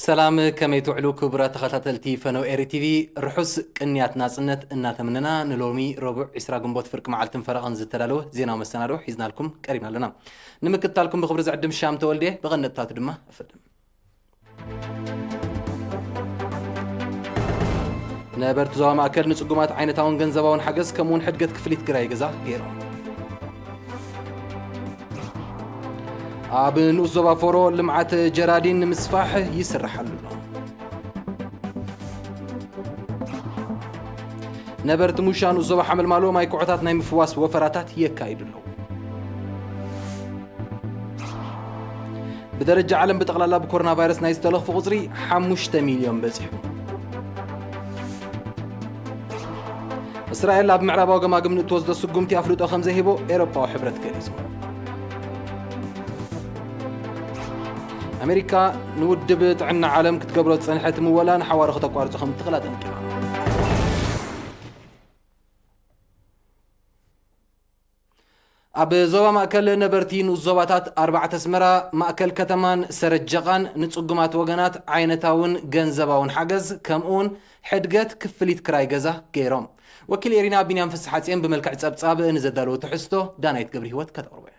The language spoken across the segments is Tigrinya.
ሰላም፣ ከመይ ትውዕሉ ክቡራት ተኸታተልቲ ፈነው ኤሪ ቲቪ? ርሑስ ቅንያት ናጽነት እናተመነና፣ ንሎሚ ረቡዕ ዕስራ ግንቦት ፍርቂ መዓልትን ፈረቓን ዝተዳለወ ዜናዊ መሰናዶ ሒዝናልኩም ቀሪብና ኣለና። ንምክትታልኩም ብኽብሪ ዝዕድም ሻም ተወልደ፣ ብቐንድታቱ ድማ እፍልም። ነበርቲ ዞባ ማእከል ንጽጉማት ዓይነታውን ገንዘባውን ሓገዝ፣ ከምኡውን ሕድገት ክፍሊት ክራይ ገዛ ገይሮም። ኣብ ንኡስ ዞባ ፎሮ ልምዓት ጀራዲን ንምስፋሕ ይስራሕ ኣሎ። ነበርቲ ሙሻ ንኡስ ዞባ ሓመልማሎ ማይ ኩዖታት ናይ ምፍዋስ ወፈራታት የካይዱ ኣለዉ። ብደረጃ ዓለም ብጠቕላላ ብኮሮና ቫይረስ ናይ ዝተለኽፉ ቁጽሪ ሓሙሽተ ሚልዮን በጺሑ። እስራኤል ኣብ ምዕራባዊ ገማግም ንእትወስዶ ስጉምቲ ኣፍልጦ ከም ዘይህቦ ኤውሮጳዊ ሕብረት ገሊጹ። ኣሜሪካ ንውድብ ጥዕና ዓለም ክትገብሮ ዝጸንሐት ምወላ ንሓዋሩ ከተቋርጾ ከም እትኽእል ኣጠንቂቓ። ኣብ ዞባ ማእከል ነበርቲ ንኡስ ዞባታት ኣርባዕተ ኣስመራ፣ ማእከል ከተማን ሰረጀቓን ንጽጉማት ወገናት ዓይነታውን ገንዘባውን ሓገዝ፣ ከምኡውን ሕድገት ክፍሊት ክራይ ገዛ ገይሮም። ወኪል ኤሪና ቢንያም ፍስሓጽዮን ብመልክዕ ጸብጻብ ንዘዳለዎ ትሕዝቶ ዳናይት ገብረ ህይወት ከተቕርቦ እያ።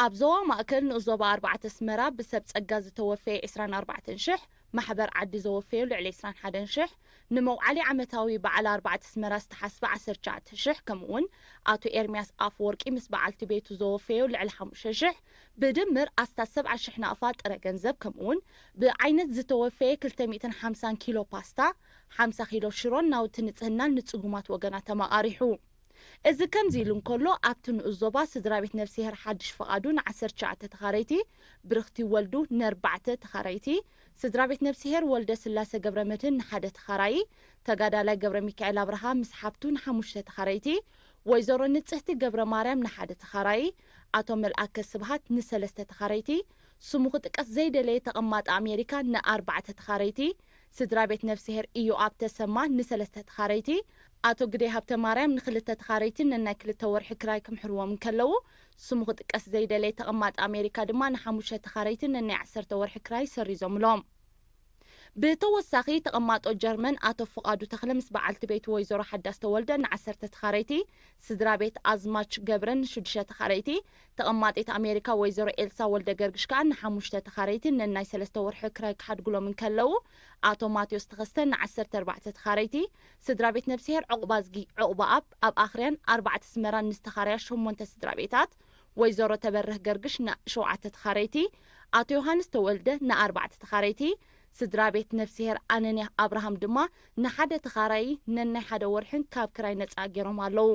ኣብ ዞባ ማእከል ንኡስ ዞባ ኣርባዕተ ኣስመራ ብሰብ ጸጋ ዝተወፈየ ዕስራን ኣርባዕተን ሽሕ፣ ማሕበር ዓዲ ዘወፈዮ ልዕሊ ዕስራን ሓደን ሽሕ፣ ንመውዓሊ ዓመታዊ በዓል ኣርባዕተ ኣስመራ ዝተሓስበ ዓሰርተ ትሽዓተ ሽሕ፣ ከምኡውን ኣቶ ኤርምያስ ኣፍወርቂ ምስ በዓልቲ ቤቱ ዘወፈዮ ልዕሊ ሓሙሽተ ሽሕ፣ ብድምር ኣስታት ሰብዓ ሽሕ ናቕፋ ጥረ ገንዘብ፣ ከምኡውን ብዓይነት ዝተወፈየ ክልተ ሚእትን ሓምሳን ኪሎ ፓስታ፣ ሓምሳ ኪሎ ሽሮን ናውቲ ንጽህናን ንጽጉማት ወገናት ተመቓሪሑ። እዚ ከምዚ ኢሉ እንከሎ፣ ኣብቲ ንኡስ ዞባ ስድራ ቤት ነፍስሄር ሓድሽ ፍቓዱ ንዓሰርተ ትሽዓተ ተኻረይቲ፣ ብርኽቲ ወልዱ ንኣርባዕተ ተኻረይቲ፣ ስድራ ቤት ነፍስሄር ወልደ ስላሰ ገብረ መድህን ንሓደ ተኻራዪ፣ ተጋዳላይ ገብረ ሚካኤል ኣብርሃ ምስ ሓብቱ ንሓሙሽተ ተኻረይቲ፣ ወይዘሮ ንጽህቲ ገብረ ማርያም ንሓደ ተኻራዪ፣ ኣቶ መልኣከ ስብሃት ንሰለስተ ተኻረይቲ፣ ስሙ ክጥቀስ ዘይደለየ ተቐማጢ ኣሜሪካ ንኣርባዕተ ተኻረይቲ፣ ስድራ ቤት ነፍስሄር ኢዮኣብ ተሰማ ንሰለስተ ተኻረይቲ፣ ኣቶ ግደይ ሃብተ ማርያም ንክልተ ተኻረይቲ ነናይ ክልተ ወርሒ ክራይ ክምሕርዎም እንከለዉ፣ ስሙ ክጥቀስ ዘይደለየ ተቐማጢ ኣሜሪካ ድማ ንሓሙሽተ ተኻረይቲ ነናይ ዓሰርተ ወርሒ ክራይ ሰሪዞምሎም። ብተወሳኺ፣ ተቐማጦ ጀርመን ኣቶ ፍቓዱ ተኽለ ምስ በዓልቲ ቤቱ ወይዘሮ ሓዳስ ተወልደ ንዓሰርተ ተኻረይቲ፣ ስድራ ቤት ኣዝማች ገብረ ንሽዱሽተ ተኻረይቲ፣ ተቐማጢት ኣሜሪካ ወይዘሮ ኤልሳ ወልደ ገርግሽ ከኣ ንሓሙሽተ ተኻረይቲ ነናይ ሰለስተ ወርሒ ክራይ ክሓድጉሎም እንከለዉ፣ ኣቶ ማቴዎስ ተኸስተ ንዓሰርተ ኣርባዕተ ተኻረይቲ፣ ስድራ ቤት ነፍስሄር ዑቕባዝጊ ዑቕባኣብ ኣብ ኣኽርያን ኣርባዕተ ኣስመራን ንዝተኻረያ ሸሞንተ ስድራ ቤታት፣ ወይዘሮ ተበርህ ገርግሽ ንሸውዓተ ተኻረይቲ፣ ኣቶ ዮሃንስ ተወልደ ንኣርባዕተ ተኻረይቲ፣ ስድራ ቤት ነፍስሄር ኣነንያ ኣብርሃም ድማ ንሓደ ተኻራዪ ነናይ ሓደ ወርሕን ካብ ክራይ ነጻ ገይሮም ኣለዉ።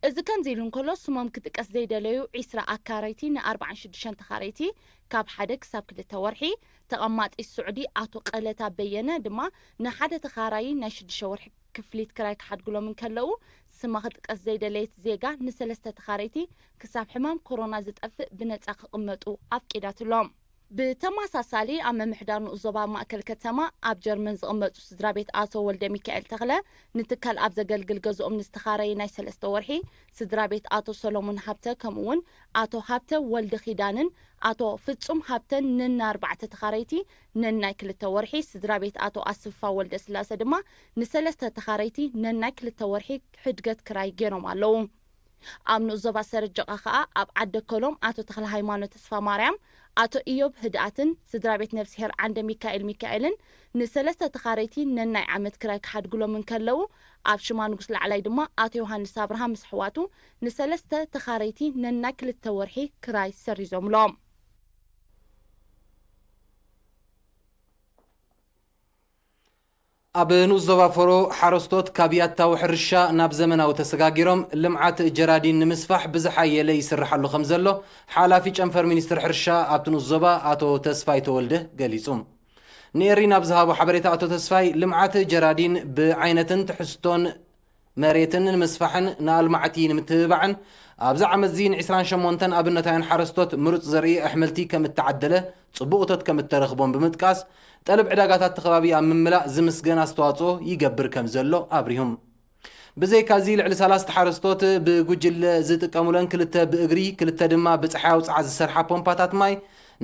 እዚ ከምዚ ኢሉ እንከሎ፣ ስሞም ክጥቀስ ዘይደለዩ ዒስራ ኣካረይቲ ንኣርባዓን ሽዱሽተን ተኻረይቲ ካብ ሓደ ክሳብ ክልተ ወርሒ፣ ተቐማጢ ስዑዲ ኣቶ ቀለታ በየነ ድማ ንሓደ ተኻራዪ ናይ ሽዱሽተ ወርሒ ክፍሊት ክራይ ክሓድግሎም እንከለዉ፣ ስማ ክጥቀስ ዘይደለየት ዜጋ ንሰለስተ ተኻረይቲ ክሳብ ሕማም ኮሮና ዝጠፍእ ብነጻ ክቕመጡ ኣፍቂዳትሎም። ብተመሳሳሊ፣ ኣብ ምምሕዳር ንኡስ ዞባ ማእከል ከተማ ኣብ ጀርመን ዝቕመጡ ስድራ ቤት ኣቶ ወልደ ሚካኤል ተኽለ ንትካል ኣብ ዘገልግል ገዝኦም ንዝተኻረየ ናይ ሰለስተ ወርሒ፣ ስድራ ቤት ኣቶ ሰሎሞን ሃብተ ከምኡውን ኣቶ ሃብተ ወልደ ኪዳንን ኣቶ ፍጹም ሃብተን ነናይ ኣርባዕተ ተኻረይቲ ነናይ ክልተ ወርሒ፣ ስድራ ቤት ኣቶ ኣስፋ ወልደ ስላሰ ድማ ንሰለስተ ተኻረይቲ ነናይ ክልተ ወርሒ ሕድገት ክራይ ገይሮም ኣለዉ። ኣብ ንኡስ ዞባ ሰረጀቓ ከኣ ኣብ ዓደ ኮሎም ኣቶ ተኽለ ሃይማኖት ተስፋ ማርያም፣ ኣቶ ኢዮብ ህድኣትን ስድራ ቤት ነፍስሄር ዓንደ ሚካኤል ሚካኤልን ንሰለስተ ተኻረይቲ ነናይ ዓመት ክራይ ክሓድግሎም እንከለዉ፣ ኣብ ሽማ ንጉስ ላዕላይ ድማ ኣቶ ዮሃንስ ኣብርሃም ምስ ኣሕዋቱ ንሰለስተ ተኻረይቲ ነናይ ክልተ ወርሒ ክራይ ሰሪዞምሎም። ኣብ ንኡስ ዞባ ፎሮ ሓረስቶት ካብ ያታዊ ሕርሻ ናብ ዘመናዊ ተሰጋጊሮም ልምዓት ጀራዲን ንምስፋሕ ብዝሓየለ ይስርሓሉ ከም ዘሎ ሓላፊ ጨንፈር ሚኒስትሪ ሕርሻ ኣብቲ ንኡስ ዞባ ኣቶ ተስፋይ ተወልደ ገሊጹ። ንኤሪ ናብ ዝሃቦ ሓበሬታ ኣቶ ተስፋይ፣ ልምዓት ጀራዲን ብዓይነትን ትሕዝቶን መሬትን ንምስፋሕን ንኣልማዕቲ ንምትብባዕን ኣብዚ ዓመት እዚ ን ዕስራን ሸሞንተን ኣብነታውያን ሓረስቶት ምሩፅ ዘርኢ ኣሕምልቲ ከም እተዓደለ፣ ፅቡቕ እቶት ከም እተረኽቦን ብምጥቃስ፣ ጠለብ ዕዳጋታት እቲ ከባቢ ኣብ ምምላእ ዝምስገን ኣስተዋፅኦ ይገብር ከም ዘሎ ኣብሪሁም። ብዘይካዚ፣ ልዕሊ ሰላሳ ሓረስቶት ብጉጅለ ዝጥቀሙለን ክልተ ብእግሪ፣ ክልተ ድማ ብጸሓያዊ ጸዓት ዝሰርሓ ፖምፓታት ማይ፣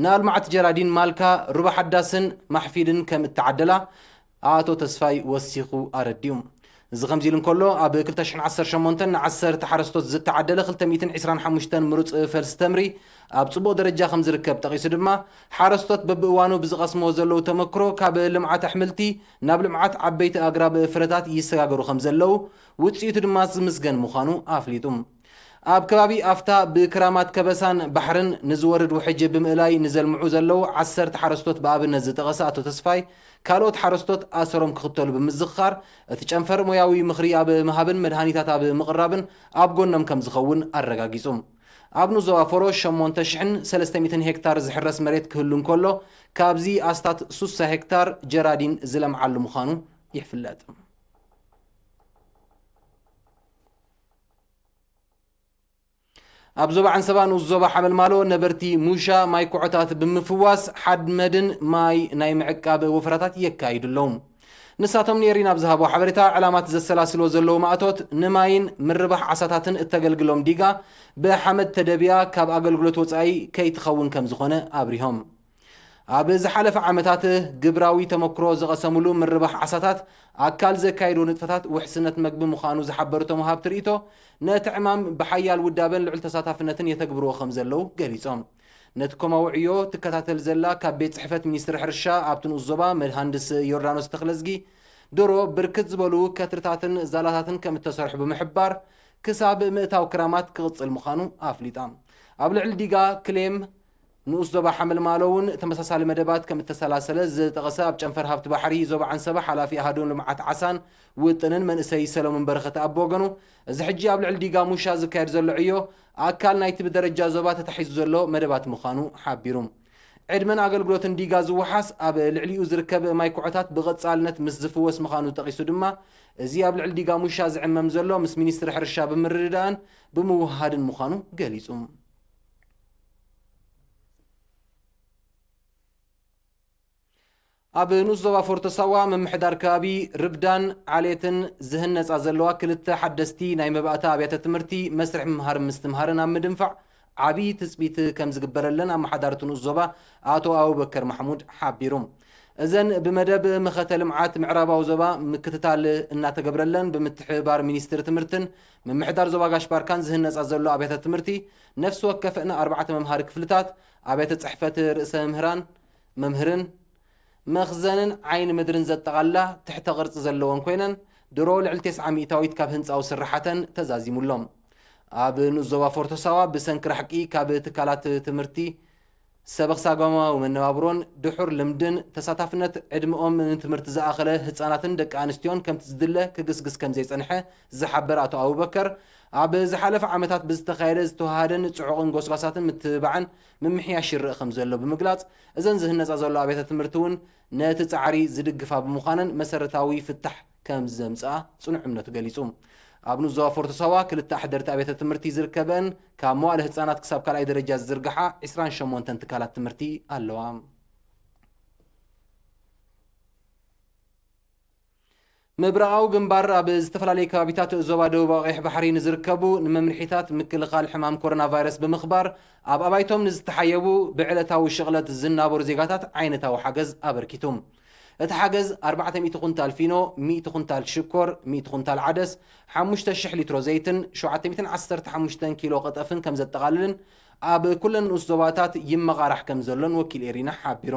ናብ ልምዓት ጀራዲን ማልካ፣ ሩባ ሓዳስን ማሕፊድን ከም እተዓደላ ኣቶ ተስፋይ ወሲኹ ኣረዲኡ። እዚ ከምዚ ኢሉ እንከሎ፣ ኣብ ክልተ ሽሕን ዓሰርተ ሸሞንተን ንዓሰርተ ሓረስቶት ዝተዓደለ ክልተ ሚእትን ዕስራን ሓሙሽተን ምሩጽ ፈልሲ ተምሪ ኣብ ጽቡቕ ደረጃ ከም ዝርከብ ጠቒሱ ድማ፣ ሓረስቶት በብእዋኑ ብዝቐስምዎ ዘለዉ ተመክሮ፣ ካብ ልምዓት ኣሕምልቲ ናብ ልምዓት ዓበይቲ ኣግራብ ፍረታት ይሰጋገሩ ከም ዘለዉ፣ ውጽኢቱ ድማ ዝምስገን ምዃኑ ኣፍሊጡ። ኣብ ከባቢ ኣፍታ ብክራማት ከበሳን ባሕርን ንዝወርድ ውሕጅ ብምእላይ ንዘልምዑ ዘለዉ ዓሰርተ ሓረስቶት ብኣብነት ዝጠቐሰ ኣቶ ተስፋይ፣ ካልኦት ሓረስቶት ኣሰሮም ክኽተሉ ብምዝኽኻር፣ እቲ ጨንፈር ሞያዊ ምኽሪ ኣብ ምሃብን መድሃኒታት ኣብ ምቕራብን ኣብ ጎኖም ከም ዝኸውን ኣረጋጊጹ። ኣብ ንኡስ ዞባ ፎሮ ሸሞንተ ሽሕን ሰለስተ ሚእትን ሄክታር ዝሕረስ መሬት ክህሉ እንከሎ፣ ካብዚ ኣስታት ሱሳ ሄክታር ጀራዲን ዝለምዓሉ ምዃኑ ይፍለጥ። ኣብ ዞባ ዓንሰባ ንኡስ ዞባ ሓመልማሎ ነበርቲ ሙሻ ማይ ኩዖታት ብምፍዋስ ሓድመድን ማይ ናይ ምዕቃብ ወፈራታት የካይዱ ኣለዉ። ንሳቶም ንኤሪና ኣብ ዝሃቦ ሓበሬታ፣ ዕላማት ዘሰላስልዎ ዘለዉ ማእቶት ንማይን ምርባሕ ዓሳታትን እተገልግሎም ዲጋ ብሓመድ ተደብያ ካብ ኣገልግሎት ወጻኢ ከይትኸውን ከም ዝኾነ ኣብሪሆም። ኣብ ዝሓለፈ ዓመታት ግብራዊ ተመክሮ ዝቐሰምሉ ምርባሕ ዓሳታት ኣካል ዘካየድዎ ንጥፈታት ውሕስነት መግቢ ምዃኑ ዝሓበሩ እቶም ወሃብቲ ርእይቶ፣ ነቲ ዕማም ብሓያል ውዳበን ልዑል ተሳታፍነትን የተግብርዎ ከም ዘለዉ ገሊጾም። ነቲ ኮማዊ ዕዮ ትከታተል ዘላ ካብ ቤት ጽሕፈት ሚኒስትሪ ሕርሻ ኣብቲ ንኡስ ዞባ መድሃንድስ ዮርዳኖስ ተኽለዝጊ፣ ድሮ ብርክት ዝበሉ ከትርታትን ዛላታትን ከም እተሰርሑ ብምሕባር፣ ክሳብ ምእታው ክራማት ክቕጽል ምዃኑ ኣፍሊጣ። ኣብ ልዕሊ ዲጋ ክሌም ንኡስ ዞባ ሓመልማሎ እውን ተመሳሳሊ መደባት ከም እተሰላሰለ ዝጠቐሰ ኣብ ጨንፈር ሃብቲ ባሕሪ ዞባ ዓንሰባ ሓላፊ ኣሃዱ ልምዓት ዓሳን ውጥንን መንእሰይ ሰሎሞን በረኸት ኣብ ወገኑ፣ እዚ ሕጂ ኣብ ልዕሊ ዲጋ ሙሻ ዝካየድ ዘሎ ዕዮ ኣካል ናይቲ ብደረጃ ዞባ ተታሒዙ ዘሎ መደባት ምዃኑ ሓቢሩ። ዕድመን ኣገልግሎትን ዲጋ ዝወሓስ ኣብ ልዕሊኡ ዝርከብ ማይ ኩዖታት ብቐጻልነት ምስ ዝፍወስ ምዃኑ ጠቒሱ ድማ፣ እዚ ኣብ ልዕሊ ዲጋ ሙሻ ዝዕመም ዘሎ ምስ ሚኒስትሪ ሕርሻ ብምርድዳእን ብምውህሃድን ምዃኑ ገሊጹ። ኣብ ንኡስ ዞባ ፎርቶ ሳዋ ምምሕዳር ከባቢ ርብዳን ዓሌትን ዝህነጻ ዘለዋ ክልተ ሓደስቲ ናይ መባእታ ኣብያተ ትምህርቲ መስርሕ ምምሃር ምስትምሃርን ኣብ ምድንፋዕ ዓብዪ ትጽቢት ከም ዝግበረለን ኣመሓዳሪ እቲ ንኡስ ዞባ ኣቶ ኣቡበከር ማሕሙድ ሓቢሩ። እዘን ብመደብ መኸተ ልምዓት ምዕራባዊ ዞባ ምክትታል እናተገብረለን ብምትሕብባር ሚኒስትሪ ትምህርትን ምምሕዳር ዞባ ጋሽ ባርካን ዝህነጻ ዘሎ ኣብያተ ትምህርቲ ነፍሲ ወከፍ ንኣርባዕተ መምሃሪ ክፍልታት፣ ኣብያተ ጽሕፈት ርእሰ መምህራን፣ መምህርን፣ መኽዘንን ዓይኒ ምድርን ዘጠቓልላ ትሕተ ቅርጺ ዘለወን ኮይነን፣ ድሮ ልዕሊ ተስዓ ሚእታዊት ካብ ህንጻዊ ስርሓተን ተዛዚሙሎም። ኣብ ንኡስ ዞባ ፎርቶ ሳዋ ብሰንኪ ራሕቂ ካብ ትካላት ትምህርቲ፣ ሰበኽ ሳጓማዊ መነባብሮን ድሑር ልምድን ተሳታፍነት ዕድመኦም ንትምህርቲ ዝኣኸለ ህጻናትን ደቂ ኣንስትዮን ከምቲ ዝድለ ክግስግስ ከም ዘይጸንሐ ዝሓበረ ኣቶ ኣቡበከር፣ ኣብ ዝሓለፈ ዓመታት ብዝተኻየደ ዝተወሃሃደን ጽዑቕን ጎስጓሳትን ምትብባዕን ምምሕያሽ ይረአ ከም ዘሎ ብምግላጽ፣ እዘን ዝህነጻ ዘሎ ኣብያተ ትምህርቲ እውን ነቲ ጻዕሪ ዝድግፋ ብምዃነን መሰረታዊ ፍታሕ ከም ዘምጽኣ ጽኑዕ እምነቱ ገሊጹ። ኣብ ንኡስ ዞባ ፎርቶ ሳዋ ክልተ ኣሕደርቲ ኣብያተ ትምህርቲ ዝርከበን ካብ መዋእለ ህጻናት ክሳብ ካልኣይ ደረጃ ዝዝርግሓ ዕስራን ሸሞንተን ትካላት ትምህርቲ ኣለዋ። ምብራቓዊ ግንባር ኣብ ዝተፈላለዩ ከባቢታት ዞባ ደቡባዊ ቀይሕ ባሕሪ ንዝርከቡ ንመምርሒታት ምክልኻል ሕማም ኮሮና ቫይረስ ብምኽባር ኣብ ኣባይቶም ንዝተሓየቡ ብዕለታዊ ሽቕለት ዝናበሩ ዜጋታት ዓይነታዊ ሓገዝ ኣበርኪቱ። እቲ ሓገዝ ኣርባዕተ ሚእቲ ኩንታል ፊኖ፣ ሚእቲ ኩንታል ሽኮር፣ ሚእቲ ኩንታል ዓደስ፣ ሓሙሽተ ሽሕ ሊትሮ ዘይትን ሸውዓተ ሚእትን ዓሰርተ ሓሙሽተን ኪሎ ቀጠፍን ከም ዘጠቓልልን ኣብ ኩለን ንኡስ ዞባታት ይመቓራሕ ከም ዘሎን ወኪል ኤሪና ሓቢሩ።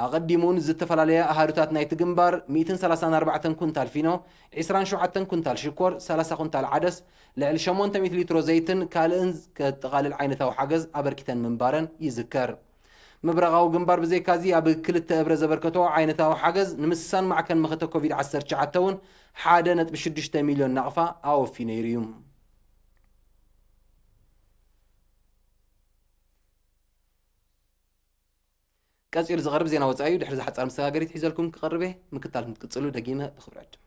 ኣቐዲሙ ንዝተፈላለየ ኣሃዱታት ናይቲ ግንባር ሚእትን ሰላሳን ኣርባዕተን ኩንታል ፊኖ፣ ዕስራን ሸውዓተን ኩንታል ሽኮር፣ ሰላሳ ኩንታል ዓደስ፣ ልዕሊ ሸሞንተ ሚእቲ ሊትሮ ዘይትን ካልእን ከጠቓልል ዓይነታዊ ሓገዝ ኣበርኪተን ምንባረን ይዝከር። ምብራቓዊ ግንባር ብዘይካዚ ኣብ ክልተ እብረ ዘበርከቶ ዓይነታዊ ሓገዝ ንምስሳን ማዕከን መኸተ ኮቪድ ዓሰርተ ትሽዓተ እውን ሓደ ነጥቢ ሽዱሽተ ሚልዮን ናቕፋ ኣወፊ ነይሩ እዩ። ቀጺሉ ዝቐርብ ዜና ወጻኢ እዩ። ድሕሪ ዝሓጻር መሰጋገሪት ሒዘልኩም ክቐርብ እየ። ምክታል ክትቅጽሉ ደጊመ ብኽብሪ ዕድም።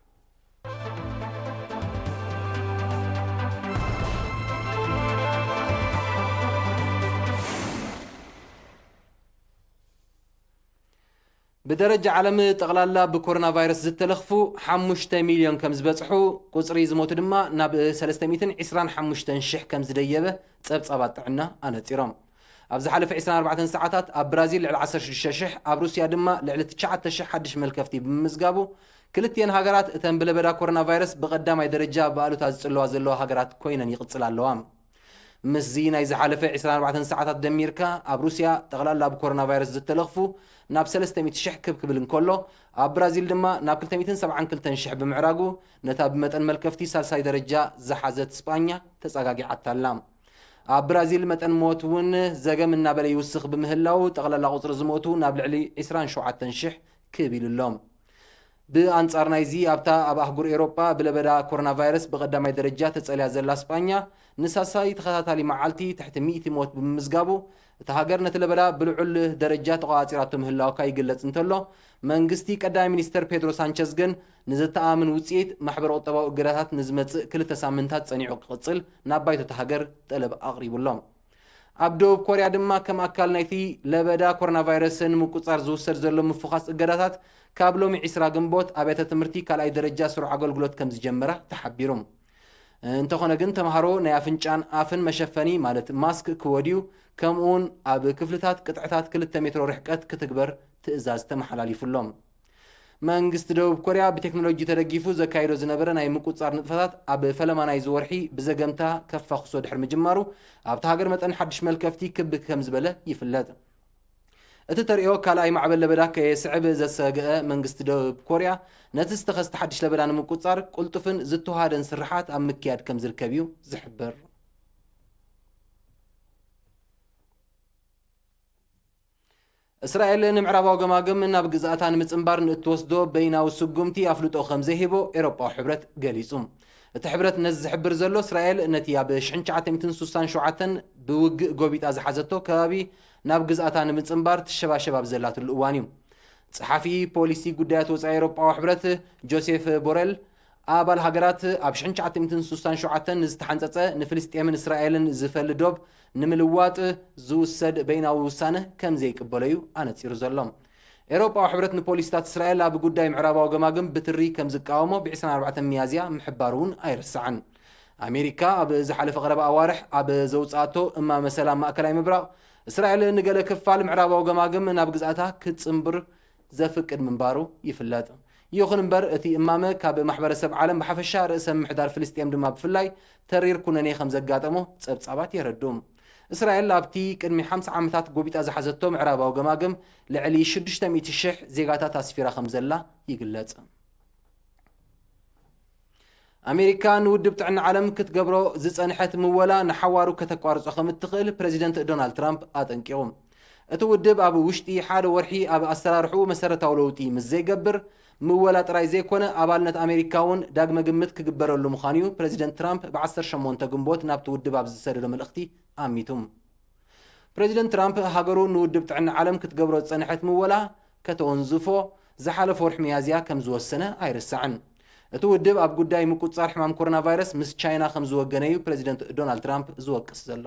ብደረጃ ዓለም ጠቕላላ ብኮሮና ቫይረስ ዝተለኽፉ ሓሙሽተ ሚልዮን ከም ዝበጽሑ፣ ቁጽሪ ዝሞቱ ድማ ናብ ሰለስተ ሚእትን ዕስራን ሓሙሽተን ሽሕ ከም ዝደየበ ጸብጻባት ጥዕና ኣነጺሮም። ኣብ ዝሓለፈ ዕስራን ኣርባዕተን ሰዓታት ኣብ ብራዚል ልዕሊ ዓሰርተ ሽዱሽተ ሽሕ፣ ኣብ ሩስያ ድማ ልዕሊ ትሽዓተ ሽሕ ሓድሽ መልከፍቲ ብምምዝጋቡ፣ ክልቲኤን ሃገራት እተን ብለበዳ ኮሮና ቫይረስ ብቐዳማይ ደረጃ ብኣሉታ ዝጽለዋ ዘለዋ ሃገራት ኮይነን ይቕጽላ ኣለዋ። ምስዚ ናይ ዝሓለፈ ዕስራን ኣርባዕተን ሰዓታት ደሚርካ፣ ኣብ ሩስያ ጠቕላላ ብኮሮና ቫይረስ ዝተለኽፉ ናብ ሰለስተ ሚእቲ ሽሕ ክብ ክብል እንከሎ፣ ኣብ ብራዚል ድማ ናብ ክልተ ሚእትን ሰብዓን ክልተን ሽሕ ብምዕራጉ፣ ነታ ብመጠን መልከፍቲ ሳልሳይ ደረጃ ዝሓዘት ስጳኛ ተጸጋጊዓታ ኣላ። ኣብ ብራዚል መጠን ሞት እውን ዘገም እናበለ ይውስኽ ብምህላው፣ ጠቕላላ ቁጽሪ ዝሞቱ ናብ ልዕሊ ዕስራን ሸውዓተን ሽሕ ክብ ኢሉ ኣሎ። ብኣንጻር ናይዚ፣ ኣብታ ኣብ ኣህጉር ኤውሮጳ ብለበዳ ኮሮና ቫይረስ ብቐዳማይ ደረጃ ተጸልያ ዘላ ስጳኛ፣ ንሳልሳይ ተኸታታሊ መዓልቲ ትሕቲ ሚእቲ ሞት ብምምዝጋቡ፣ እታ ሃገር ነቲ ለበዳ ብልዑል ደረጃ ተቖጻጺራቶ ምህላውካ ይግለጽ እንተሎ፣ መንግስቲ ቀዳማይ ሚኒስተር ፔድሮ ሳንቸዝ ግን ንዘተኣማምን ውጽኢት ማሕበረ ቁጠባዊ እገዳታት ንዝመጽእ ክልተ ሳምንታት ጸኒዑ ክቕጽል ናብ ባይቶ እታ ሃገር ጠለብ ኣቕሪቡ ኣሎ። ኣብ ደቡብ ኮርያ ድማ ከም ኣካል ናይቲ ለበዳ ኮሮና ቫይረስ ንምቁጽጻር ዝውሰድ ዘሎ ምፍዃስ እገዳታት፣ ካብ ሎሚ ዕስራ ግንቦት ኣብያተ ትምህርቲ ካልኣይ ደረጃ ስሩዕ ኣገልግሎት ከም ዝጀመራ ተሓቢሩ። እንተኾነ ግን፣ ተምሃሮ ናይ ኣፍንጫን ኣፍን መሸፈኒ ማለት ማስክ ክወድዩ፣ ከምኡውን ኣብ ክፍልታት ቅጥዕታት ክልተ ሜትሮ ርሕቀት ክትግበር ትእዛዝ ተመሓላሊፉ ኣሎ። መንግስቲ ደቡብ ኮርያ ብቴክኖሎጂ ተደጊፉ ዘካይዶ ዝነበረ ናይ ምቁጽጻር ንጥፈታት ኣብ ፈለማ ናይዚ ወርሒ ብዘገምታ ከፋኹሶ ድሕሪ ምጅማሩ፣ ኣብታ ሃገር መጠን ሓድሽ መልከፍቲ ክብ ከም ዝበለ ይፍለጥ። እቲ ተርእዮ ካልኣይ ማዕበል ለበዳ ከየስዕብ ዘሰግአ መንግስቲ ደቡብ ኮርያ፣ ነቲ ዝተኸስተ ሓድሽ ለበዳ ንምቁጽጻር ቅልጡፍን ዝተዋሃደን ስርሓት ኣብ ምክያድ ከም ዝርከብ እዩ ዝሕብር። እስራኤል ንምዕራባዊ ገማግም ናብ ግዝኣታ ንምጽንባር ንእትወስዶ በይናዊ ስጉምቲ ኣፍልጦ ከም ዘይህቦ ኤውሮጳዊ ሕብረት ገሊጹ። እቲ ሕብረት ነዚ ዝሕብር ዘሎ፣ እስራኤል ነቲ ኣብ ሽሕን ትሽዓተ ሚእትን ስሳን ሸውዓተን ብውግእ ጎቢጣ ዝሓዘቶ ከባቢ ናብ ግዝኣታ ንምጽንባር ትሸባሸብ ኣብ ዘላትሉ እዋን እዩ። ጸሓፊ ፖሊሲ ጉዳያት ወጻኢ ኤውሮጳዊ ሕብረት ጆሴፍ ቦረል፣ ኣባል ሃገራት ኣብ ሽሕን ትሽዓተ ሚእትን ስሳን ሸውዓተን ንዝተሓንጸጸ ንፍልስጤምን እስራኤልን ዝፈሊ ዶብ ንምልዋጥ ዝውሰድ በይናዊ ውሳነ ከም ዘይቅበሎ እዩ ኣነጺሩ ዘሎ። ኤውሮጳዊ ሕብረት ንፖሊሲታት እስራኤል ኣብ ጉዳይ ምዕራባዊ ገማግም ብትሪ ከም ዝቃወሞ ብ ዕስራን ኣርባዕተን ሚያዝያ ምሕባሩ እውን ኣይርሳዕን። ኣሜሪካ ኣብ ዝሓለፈ ቀረባ ኣዋርሕ ኣብ ዘውጽኣቶ እማመ ሰላም ማእከላይ ምብራቕ፣ እስራኤል ንገለ ክፋል ምዕራባዊ ገማግም ናብ ግዝኣታ ክትጽንብር ዘፍቅድ ምንባሩ ይፍለጥ። ይኹን እምበር፣ እቲ እማመ ካብ ማሕበረሰብ ዓለም ብሓፈሻ፣ ርእሰ ምምሕዳር ፍልስጤም ድማ ብፍላይ ተሪር ኩነኔ ከም ዘጋጠሞ ጸብጻባት የረድኡ። እስራኤል ኣብቲ ቅድሚ ሓምሳ ዓመታት ጎቢጣ ዝሓዘቶ ምዕራባዊ ገማግም ልዕሊ ሽዱሽተ ሚእቲ ሽሕ ዜጋታት ኣስፊራ ከም ዘላ ይግለጽ። ኣሜሪካ ንውድብ ጥዕና ዓለም ክትገብሮ ዝጸንሐት ምወላ ንሓዋሩ ከተቋርጾ ከም እትኽእል ፕረዚደንት ዶናልድ ትራምፕ ኣጠንቂቑ። እቲ ውድብ ኣብ ውሽጢ ሓደ ወርሒ ኣብ ኣሰራርሕኡ መሰረታዊ ለውጢ ምስ ዘይገብር፣ ምወላ ጥራይ ዘይኮነ፣ ኣባልነት ኣሜሪካ እውን ዳግመ ግምት ክግበረሉ ምዃኑ እዩ ፕረዚደንት ትራምፕ ብ ዓሰርተ ሸሞንተ ግንቦት ናብቲ ውድብ ኣብ ዝሰደዶ መልእኽቲ ኣሚቱ። ፕረዚደንት ትራምፕ፣ ሃገሩ ንውድብ ጥዕና ዓለም ክትገብሮ ዝጸንሐት ምወላ ከተወንዝፎ ዝሓለፈ ወርሒ ሚያዝያ ከም ዝወሰነ ኣይርሳዕን። እቲ ውድብ ኣብ ጉዳይ ምቁጽጻር ሕማም ኮሮና ቫይረስ ምስ ቻይና ከም ዝወገነ እዩ ፕረዚደንት ዶናልድ ትራምፕ ዝወቅስ ዘሎ።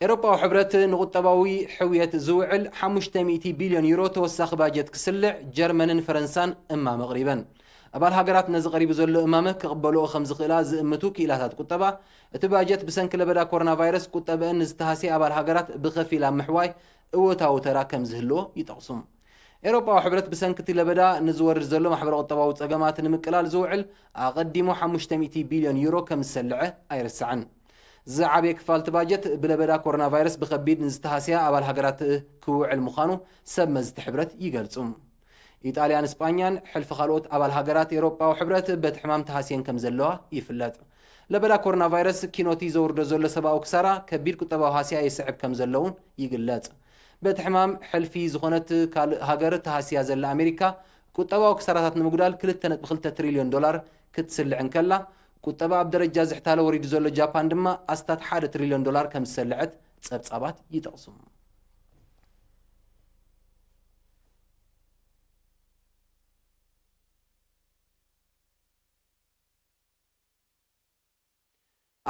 ኤውሮጳዊ ሕብረት ንቁጠባዊ ሕውየት ዝውዕል ሓሙሽተ ሚእቲ ቢልዮን ዩሮ ተወሳኺ ባጀት ክስልዕ ጀርመንን ፈረንሳን እማመ ኣቕሪበን። ኣባል ሃገራት ነዚ ቀሪቡ ዘሎ እማመ ክቕበልኦ ከም ዝኽእላ ዝእምቱ ክኢላታት ቁጠባ፣ እቲ ባጀት ብሰንኪ ለበዳ ኮሮና ቫይረስ ቁጠበአን ንዝተሃስየ ኣባል ሃገራት ብኸፊል ኣብ ምሕዋይ እወታዊ ተራ ከም ዝህልዎ ይጠቕሱ። ኤውሮጳዊ ሕብረት ብሰንኪ እቲ ለበዳ ንዝወርድ ዘሎ ማሕበረ ቁጠባዊ ጸገማት ንምቅላል ዝውዕል ኣቐዲሙ ሓሙሽተ ሚእቲ ቢልዮን ዩሮ ከም ዝሰልዐ ኣይርሳዕን። ዝዓበየ ክፋል እቲ ባጀት ብለበዳ ኮሮና ቫይረስ ብኸቢድ ንዝተሃስያ ኣባል ሃገራት ክውዕል ምዃኑ ሰብ መዚ እቲ ሕብረት ይገልጹ። ኢጣልያን ስጳኛን ሕልፊ ካልኦት ኣባል ሃገራት ኤውሮጳዊ ሕብረት በቲ ሕማም ተሃስየን ከም ዘለዋ ይፍለጥ። ለበዳ ኮሮና ቫይረስ ኪኖቲ ዘውርዶ ዘሎ ሰብኣዊ ክሳራ ከቢድ ቁጠባዊ ሃስያ የስዕብ ከም ዘሎ እውን ይግለጽ። በቲ ሕማም ሕልፊ ዝኾነት ካልእ ሃገር ተሃስያ ዘላ ኣሜሪካ፣ ቁጠባዊ ክሳራታት ንምጉዳል ክልተ ነጥቢ ክልተ ትሪልዮን ዶላር ክትስልዕ እንከላ፣ ቁጠባ ኣብ ደረጃ ዝሕታለ ወሪዱ ዘሎ ጃፓን ድማ ኣስታት ሓደ ትሪልዮን ዶላር ከም ዝሰልዐት ጸብጻባት ይጠቕሱ።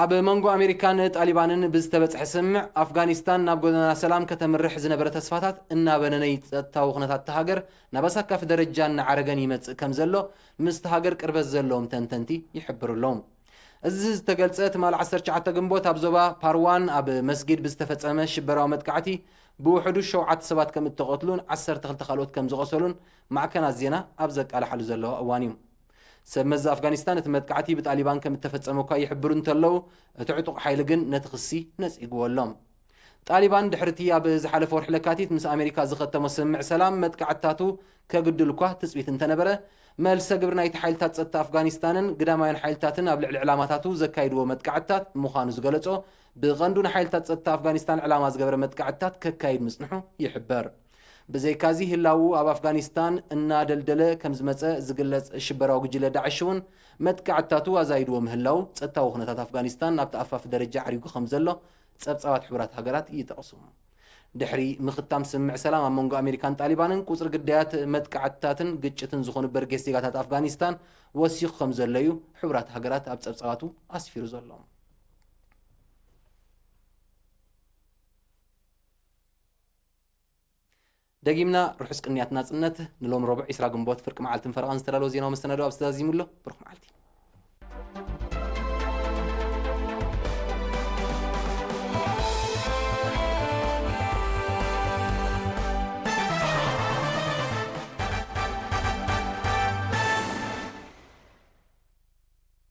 ኣብ መንጎ ኣሜሪካን ጣሊባንን ብዝተበጽሐ ስምምዕ፣ ኣፍጋኒስታን ናብ ጎደና ሰላም ከተምርሕ ዝነበረ ተስፋታት እናበነነ፣ ጸጥታዊ ኩነታት እታ ሃገር ናብ ኣሳካፊ ደረጃ እናዓረገን ይመጽእ ከም ዘሎ ምስቲ ሃገር ቅርበት ዘለዎም ተንተንቲ ይሕብሩ ኣለዉ። እዚ ዝተገልጸ ትማል ዓሰርተ ትሽዓተ ግንቦት ኣብ ዞባ ፓርዋን ኣብ መስጊድ ብዝተፈጸመ ሽበራዊ መጥቃዕቲ ብውሕዱ ሸውዓተ ሰባት ከም እተቐትሉን ዓሰርተ ክልተ ካልኦት ከም ዝቐሰሉን ማዕከናት ዜና ኣብ ዘቃልሓሉ ዘለዋ እዋን እዩ። ሰብ መዚ ኣፍጋኒስታን እቲ መጥቃዕቲ ብጣሊባን ከም እተፈጸመ እኳ ይሕብሩ እንተለዉ፣ እቲ ዕጡቕ ሓይሊ ግን ነቲ ክሲ ነጺግዎ ኣሎ። ጣሊባን ድሕርቲ ኣብ ዝሓለፈ ወርሒ ለካቲት ምስ ኣሜሪካ ዝኸተሞ ስምምዕ ሰላም መጥቃዕትታቱ ከግድል እኳ ትጽቢት እንተነበረ፣ መልሰ ግብሪ ናይቲ ሓይልታት ጸጥታ ኣፍጋኒስታንን ግዳማውያን ሓይልታትን ኣብ ልዕሊ ዕላማታቱ ዘካይድዎ መጥቃዕትታት ምዃኑ ዝገለጾ፣ ብቐንዱ ንሓይልታት ጸጥታ ኣፍጋኒስታን ዕላማ ዝገበረ መጥቃዕትታት ከካይድ ምጽንሑ ይሕበር። ብዘይካዚ ህላዉ ኣብ ኣፍጋኒስታን እናደልደለ ከም ዝመጸ ዝግለጽ ሽበራዊ ጉጅለ ዳዕሽ እውን መጥቃዕትታቱ ኣዛይድዎ ምህላው ጸጥታዊ ኩነታት ኣፍጋኒስታን ናብ ተኣፋፊ ደረጃ ዓሪጉ ከም ዘሎ ጸብጻባት ሕቡራት ሃገራት ይጠቕሱ። ድሕሪ ምኽታም ስምምዕ ሰላም ኣብ መንጎ ኣሜሪካን ጣሊባንን ቁጽሪ ግዳያት መጥቃዕትታትን ግጭትን ዝኾኑ በርጌስ ዜጋታት ኣፍጋኒስታን ወሲኹ ከም ዘሎ እዩ ሕቡራት ሃገራት ኣብ ጸብጻባቱ ኣስፊሩ ዘሎ። ደጊምና ርሑስ ቅንያት ናጽነት። ንሎም ረቡዕ ዕስራ ግንቦት ፍርቂ መዓልትን ፈረቓን ዝተዳለወ ዜናዊ መሰናዶ ኣብ ዝተዛዚሙ ኣሎ። ብሩኽ መዓልቲ።